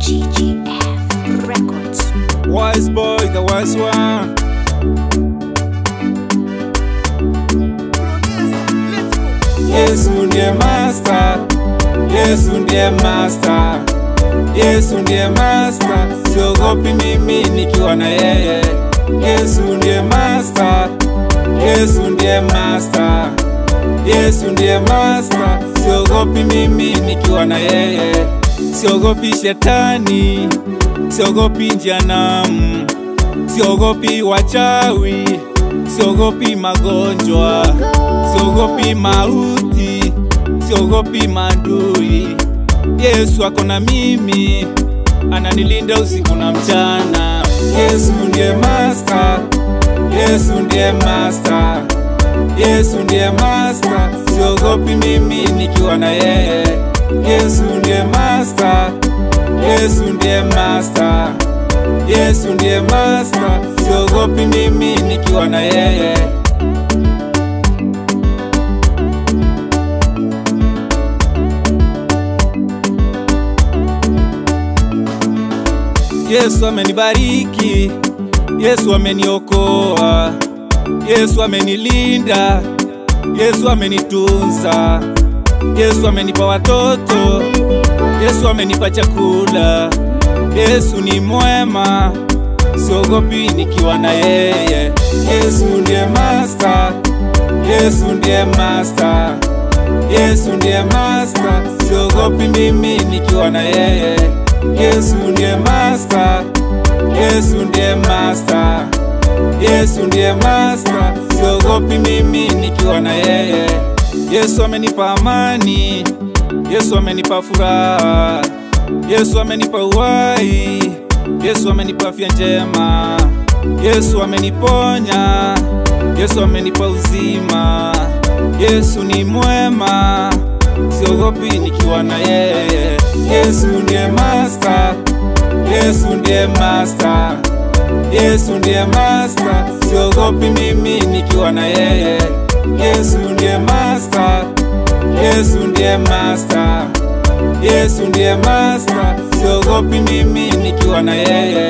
GGF Records. Wise boy, the wise one. Yesu ndiye master, Yesu ndiye master, Yesu ndiye master. Siogopi mimi nikiwa na yeye. Yesu ndiye master, Yesu ndiye master, Yesu ndiye master. Siogopi mimi nikiwa na yeye. Siogopi shetani, siogopi jehanamu, siogopi wachawi, siogopi magonjwa, siogopi mauti, siogopi maadui. Yesu ako na mimi, ananilinda usiku na mchana. Yesu ndiye master, Yesu ndiye master, Yesu ndiye master. Siogopi mimi nikiwa na yeye. Yesu ndiye master, Yesu ndiye master, Yesu ndiye master. Siogopi mimi nikiwa na yeye. Yesu amenibariki, Yesu ameniokoa, Yesu amenilinda, Yesu amenitunza, Yesu amenipa watoto, Yesu amenipa chakula. Yesu ni mwema, siogopi nikiwa na yeye. Yesu ndiye master, Yesu ndiye master, Yesu ndiye master. Siogopi mimi nikiwa na yeye. Yesu ndiye master, Yesu ndiye master, Yesu ndiye master. Siogopi mimi nikiwa na yeye. Yesu amenipa amani, Yesu amenipa furaha, Yesu amenipa uhai, Yesu amenipa afya njema, Yesu ameniponya, Yesu amenipa uzima. Yesu ni mwema, siogopi nikiwa na yeye. Yesu ndiye master, Yesu ndiye master, Yesu ndiye master. Siogopi mimi nikiwa na yeye. Yesu ndiye master, Yesu ndiye master, Yesu ndiye master. Siogopi mimi nikiwa na yeye.